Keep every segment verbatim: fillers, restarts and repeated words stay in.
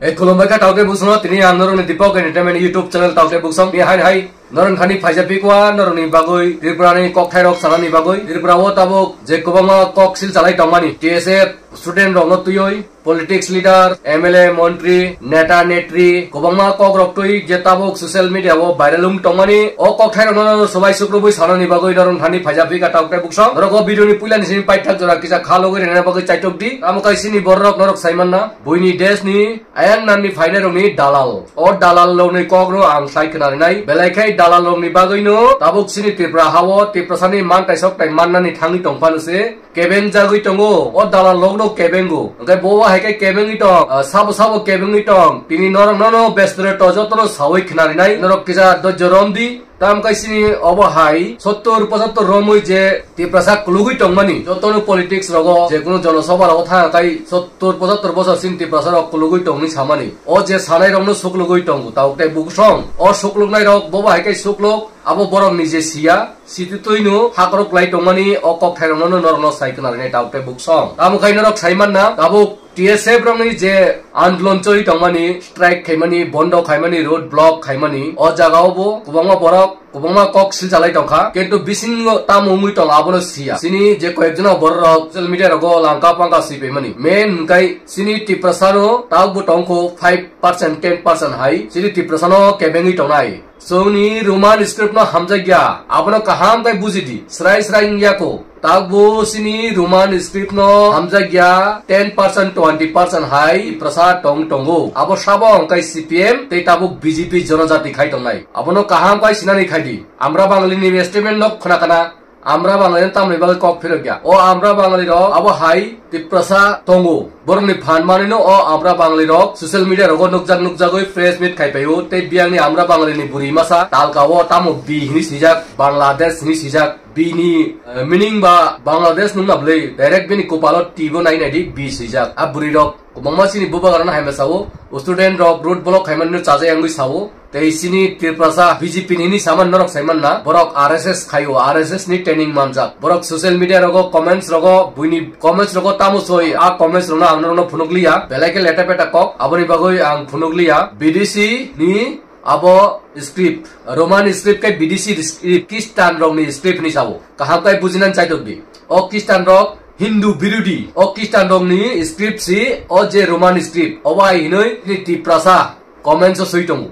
Ei khulumbai kha taote buksong, tini ang norokni Deepak Entertainment YouTube channel taote buksong. Ni hai hai norok thani phaija pikwa norokni bagwi Tripura ni kokthai rok sanani bagwi. Tripura o tabuk je kwbangma kok sil chalai tongmani, T S F student rokno twiwi politics leader, M L A, montri, neta netri kwbangma kok rok twi je tabuk social media o viral wng tongmani, o kokthai rokno swbai sukrubwi sanani bagwi norok thani phaija pika taote buksong. Norok o video ni puila ni simi paithak jora kisa kha logwi rena bagwi chaitok di. Tamo kai sini borok norok saimanna buini desh ni ayang nanni phainai rokni dalal. O dalal rokni kok no ang sai khna rinai. Belai khai dalal rokni bagwi no tabuk sini Tripura hao Tiprasani mantai soktai mannani thangwi tong phano se kebeng jagwi tongo. O dalal rok no kebengo. Hwnkhe bo hai khe kebengwi tong, ah, sabo sabo kebengwi tong. Tini norok no no bestre to joto no sawi khna rinai. Norok kisa dojjo rom di. Tam kai sini obo hai sottor pochattor romwi je Tiprasa kulugwi tongmani, jotono politics rogo, je kuno jonosabha rogo thang kai sottor pochattor bosor sin Tiprasa rok kulugwi tongni samani. O je sanai rokno suklugwi tongo, tabuk tei buksong. O sukluknai rok bobo hai kai sukluk, abo borok nije siya, siti twino hakrok lai tongmani o kokthai rokno norokno sai khna rinai tabuk tei buksong. Tamo kai norok sai manna, tabuk T S F rokni je andolon choli tongmani, strike khaimani, bondo khaimani, road block khaimani, o jaga o bo kwbangma borok, kwbangma kok silchalai tongkha, kintu bisingo tamo wngwi tong abono siya. Sini je koyekjona borok rok social media rogo langka pangka swipaimani. Main hwnkhe sini Tiprasa no tabukbo tongkho five percent, ten percent hai. Sini Tiprasa no kebengwi tongnai. Chwngni Roman script no hamjakya, abono kaham khe bujidi, srai srai wngya kho. Tabukbo sini Roman script no hamjakya ten percent, twenty percent hai Tiprasa tong tongo. Abo sabo hwnkhe C P M tei tabuk B J P jonojati khai tongnai. Abono kaham khe sinani khaidi. Amra Bangali ni statement no khna kana. Amra Bangali no tamni bagwi kok phirokya. O Amra Bangali rok abo hai Tiprasa tongo. Borokni phan manwino o Amra Bangali rok social media rogo nukjak nukjagwi press meet khai paio. Tei biyangni Amra Bangali ni bwrwi masa talka o tamo bi hini sijak, Bangladesh hini sijak. Bini, eh, meaning ba Bangladesh nungna bwlwi direct bini kopalo T bo nai nai di bi swijak. A bwrwi rok kwbangma chini bubagrano hai ma sao, student rok road block khaimani no chajak wngwi sao. Tei chini Tiprasa B J P ni hini saman norok saiman na, borok R S S khaio, R S S ni training manjak. Borok social media rogo comments rogo, buini comments rogo tamo soi, a comments rokno ang norokno phunuk liya, belai khe leta peta kok, aboni bagwi ang phunuk liya. B D C ni abo script, Roman script khe B D C script, Christian rokni script hinwi sao. Kaham khe bujinani chaitok di. O Christian rok Hindu birodi. O Christian rokni script si o je Roman script. Obo hai hinwi ni Tiprasa comments o swi tongo.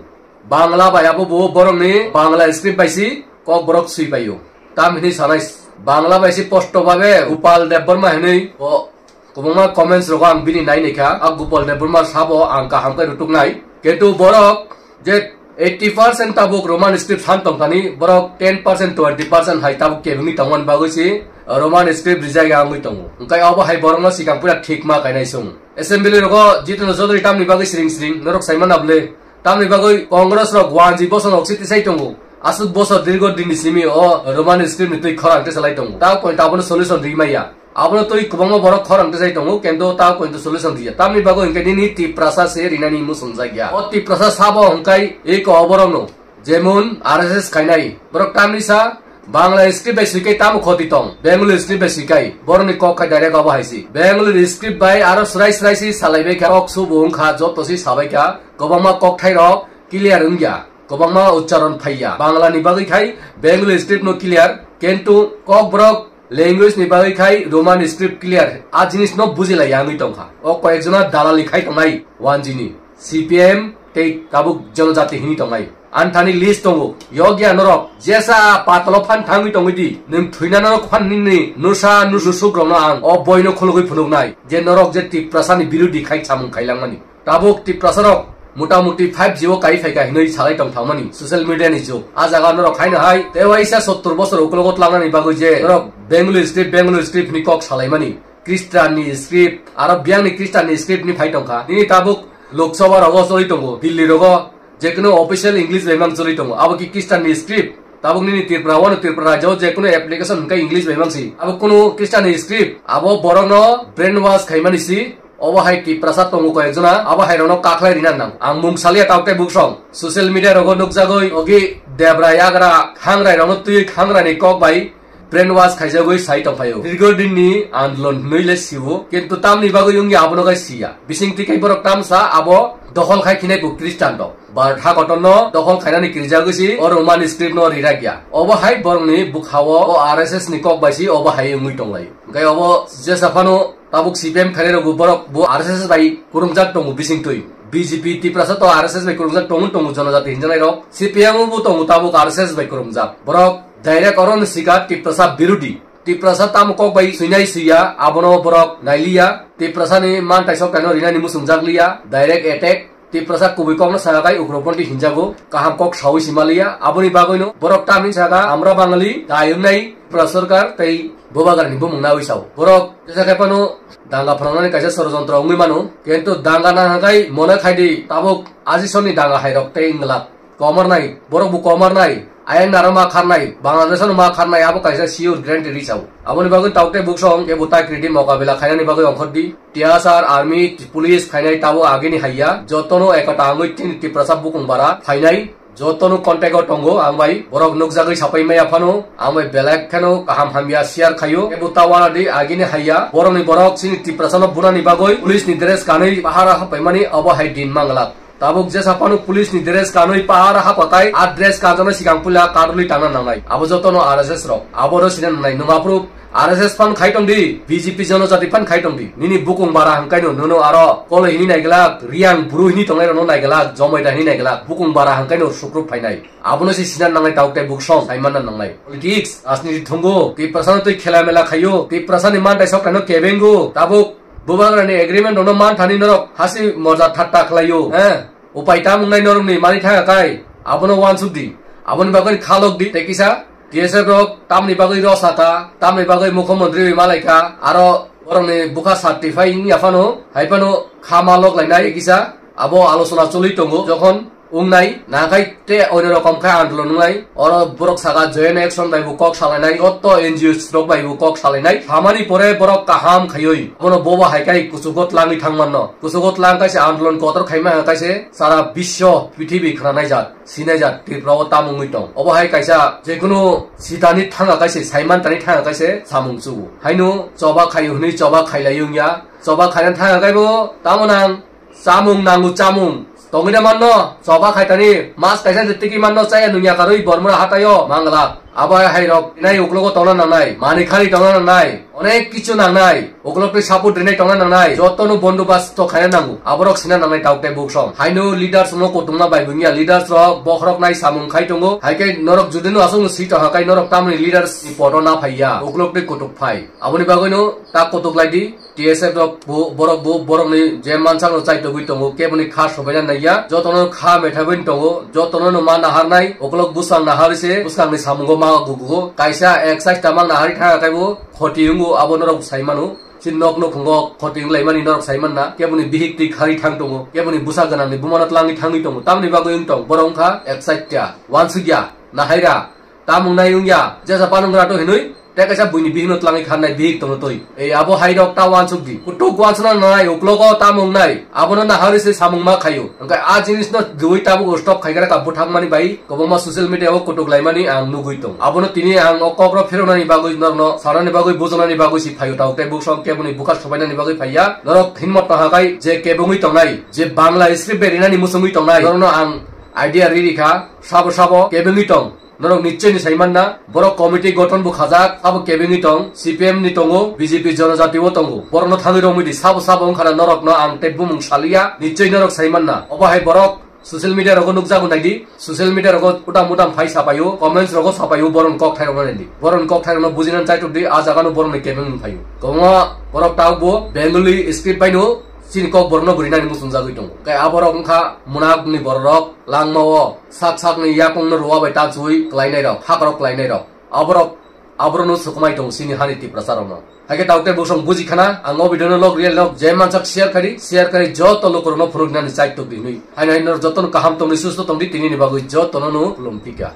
Bangla bai abo bo borokni Bangla script bai si kok borok swi paio. Tam hinwi sanai Bangla bai si posto babe Gopal Debbarma hinwi o kwbangma comments rogo ang bini nai naikha. A Gopal Debbarma sabo ang kaham khe rutuknai. Kintu borok je eighty percent tabuk Roman script san tongthani, borok ten percent, twenty percent hai tabuk kebengwi tongmani bagwi si Roman script rijak ya wngwi tongo. Hwnkhe abo hai borokno sikang puila thik ma kainai chwng. Assembly rogo Jitendra Chaudhary tamni bagwi siring siring norok saimana bwle. Tamni bagwi Congress rok wanji bosong rok si tisai tongo. Aswk bosor dirgo dinni simi o Roman script ni twi khorang tisalai tongo. Ta point abono solution ri maya. Abono twi kwbangma borok khorang tisai tongo, kintu ta point solution riya. Tamni bagwi hwnkhe nini Tiprasa se rinani muchung jakya. O Tiprasa sabo hwnkhe eko oborokno. Jemon R S S khainai. Borok tamni sa Bangla script bai swikai tamo khoti tong. Bengali script bai swikai. Borokni kok khai direct obo hai si. Bengali script bai aro srai srai si salaibai kha. Kok subo wngkha joto si sabai kha. Kwbangma kokthai rok clear wngya. Kwbangma uchcharon phaiya. Bangla ni bagwi khai Bengali script no clear. Kintu kok borok language ni bagwi khai Roman script clear. A jinis no bujilai ya wngwi tongkha. O koyekjona dalali khai tongnai wanji ni. C P M tei tabuk jonojati hini tongnai. Anthani list tongo. Yogya norok jesa patalo phan thangwi tongwi di. Nwng thwina norok phan nini nusa nusuk rokno ang o boino khulugwi phunuknai. Je norok je Tiprasa ni birodi khai samung khailangmani. Tabuk Tiprasa rok mota moti five G o kai phaika hinwi salai tong thangmani social media ni jug. A jaga norok haino hai tewaisa sottor bosor ukologo tlangnani bagwi je norok Bengali script, Bengali script hinwi kok salaimani. Christian ni script, aro biyang ni Christian ni script ni phai tongkha. Nini tabuk Lok Sabha rogo choli tongo, Delhi rogo je kuno official English bai mang choli tongo. Abo ki Christian ni script? Tabuk nini Tripura o, Tripura rajyo je kuno application hwnkhe English bai mang si. Abo kuno Christian ni script, abo borok no brainwash khaimani si. Obo hai Tiprasa tongo koyekjona, abo hai rokno kakhlai rina nang. Ang mung salia tabuk tei buksong. Social media rogo nukjagwi ogi Debra yagra khangrai rokno twi khangrai ni kok bai brainwash khaijagwi sai tongphaio. Dirgo dinni andolon hinwi le siwo, kintu tamni bagwi wngya abono gai siya. Bisingtwi khe borok tamsa abo dokhol khai khinai bo Khristan rok. Bharat hakotorno dokhol khainani kirijagwi si o Roman script no rirakya. Obo hai borokni bwkhao o R S S ni kok bai si obo hai wngwi tonglaio. Hwnkhe obo jesa phano tabuk C P M khainai rokbo borok bo R S S bai kwrwngjak tongo bisingtwi. B J P Tiprasa to R S S bai kwrwngjak tongo, tongo jonojati hinjaknai rok. C P M bo tongo tabuk R S S bai kwrwngjak. Borok direct oro no sikha Tiprasa birodi. Tiprasa tamo kok bai swinai swiya, abono borok nailiya. Tiprasa ni mantai sok taino rinani muchungjak liya. Direct attack. Tiprasa kubui kokno saka kai ugroponthi hinjago, kaham kok sawi simaliya. Aboni bagwino borok tamni saka amra Bangali dayungnai Tripura sorkar tei Bubagrani bumung nawi sao. Borok jesa khai phano danga phanangnani kaisa sorojontro wngwi mano. Kintu danga nangha kai mone khaidi tabuk ajisonni danga hairok tei wngla. Komarnai, borok bo komarnai, ayang naro ma kharnai, Bangladesh no ma kharnai, abo kaisa sure guarantee ri sao. Aboni bagwi tauk tei buksong kebo tai kridi mokabela khainani bagwi ongkhordi. T S R, army, police khainai tabo agini haiya, jotono ekota wngwi tini Tiprasa bukung bara phainai, jotono contact o tongo ang bai, borok nukjagwi sapai maya phano, ang bai belai kheno kaham hamya share khaio, kebo ta wanadi agini haiya, borokni borok chini Tiprasa no bunani bagwi police ni dress kanwi pahara hapaimani obo hai din manglak. Tabuk jesa phano police ni dress kanwi pahara hapatai, a dress kanjaknai sikang puila karwi tangna nangnai. Abo jotono R S S rok. Aboro sina nangnai. Nwng aphuru R S S phan khai tongdi, B J P jonojati phan khai tongdi. Nini bukung bara hangkaino nono aro kolo hini naiglak, riang bru hini tongnai rokno naiglak, jomai da hini naiglak, bukung bara hangkaino sukrup phainai. Abono se sina nangnai tauk tei buksong, saimanna nangnai. Politics, rajniti thungo, Tiprasano tei khela mela khaio, Tiprasani mantai sok taino kebengo, tabuk Bubagrani agreement rokno man thani norok hasi morja thatta khlaio, eh? Upai tam wngnai norokni mani thanga kai, abono wansuk di, aboni bagwi khalok di, tei kisa T S F rok tamni bagwi rosaka, tamni bagwi mukhyamantri wi malaika, aro borokni bwkha certify wngya phano, hai phano kha malok lainai kisa, abo alochona choli tongo, jokhon wngnai, nakai te oino rokom khe andolon wngnai. Oro borok saka joint action bai bo kok salainai, jotto N G Os rok bai bo kok salainai. Hamani pore borok kaham khaioi. Bono bobo hai kai kuchugo tlangwi thangmanno. Kuchugo tlang kaisa andolon kotor khaima hai kaise sara biswo prithibi khwnanai jat, sinai jat Tripura o tamo wngwi tong. Obo hai kaisa jekunu sitani thanga kaise, saimantani thanga kaise samung chugo. Haino choba khaio hwnwi choba khailai wngya. Choba khaina thanga kaibo tamo nang Chamung nango chamung. Tongwi na manno, choba khaitani, mas kaisa je tiki manno chaya nungya karwi bormora hatayo mangla. Abo hai rok nai uklogo tongna nangnai, mani khani tongna nangnai, onek kichu nangnai, uklok twi support rinai tongna nangnai, jotono bondobasto khaina nango, aborok sina nangnai tauk tei buksong. Haino leaders no kutungma bai bungya, leaders rok bokhorok nai samung khai tongo, hai khe norok judino aswk no sito hakai norok tamni leaders ni poto na phaiya, uklok twi kutuk phai. Aboni bagwino ta kutuk lai di, T S F rok bo, borok bo, borokni je mansak no chaitogwi tongo, keboni kha sobaina naiya, jotono kha methabwi tongo, jotono no ma naharnai, ukolok bwsang naharwi se, bwskangni samungo ma gugugo, kaisa exercise tamang naharwi thangya kaibo, khoti wngo, abo norok sai mano, chini nok nukhungo khoti wnglaimani norok sai manna, keboni bihik twi kharwi thang tongo, keboni bwsa gwnangni bumano tlangwi thangwi tongo, tamni bagwi wng tong, borok wngkha excited ya, wansukya, nahaira, Tamung nai wngya, jesa panung rato hinui, tei kaisa buini bihikno tlangwi kharnai bihik tongno twi. Ei abo hai rok ta wansuk di. Kutuk wansukna nanai uklogo tamung nai, abono naharwi se samung ma khaio. Hwnkhe a jinisno dui tabuk stop khaikhe raka bwthakmani bai kwbangma social media o kutuk laimani ang nugwi tong. Abono tini ang o kokro pherwnani bagwi norokno sanani bagwi bujonani bagwi si phaio tabuk tei buksong keboni bwkha sobainani bagwi phaiya. Norok hinmot tongha khai je kebengwi tongnai, je Bangla script berinani muchungwi tongnai, norokno ang idea riri kha, sabo sabo kebengwi tong. Norok nichoi ni sai manna, borok committee gothon bo khajak, abo kebengwi tong, C P M ni tongo, B J P jonojati o tongo. Borokno thangwi romwi di, sabo sabo wngkha na norokno ang tei bumung saliya, nichoi norok sai manna. Obo hai borok social media rogo nukjago nai di, social media rogo utam utam phai sapaio, comments rogo sapaio, borokni kok thai rokno nai di. Borokni kok thai rokno bujinani chaitok di, a jaga no borokni kebeng wng phaio. Kwbangma borok tabuk bo Bengali script bai no chini kok borokno bwrwi nani muchungjagwi tongo. Tei a borok wngkha mwnakni borok rok langma o. Sak sakni yakungno ruwa bai ta chuwi klainairok, hakrok klainairok. Aborok, aborokno sukumai tongo chini hani Tiprasarokno. Haikhe tauk tei bosong buji khana, ang o video no log real log je mansak share khari, share khari joto lukurokno phunuknani chaitok di hinwi. Haino haino jotono kaham tongdi, susto tongdi, tinini bagwi jotono no khulum pika.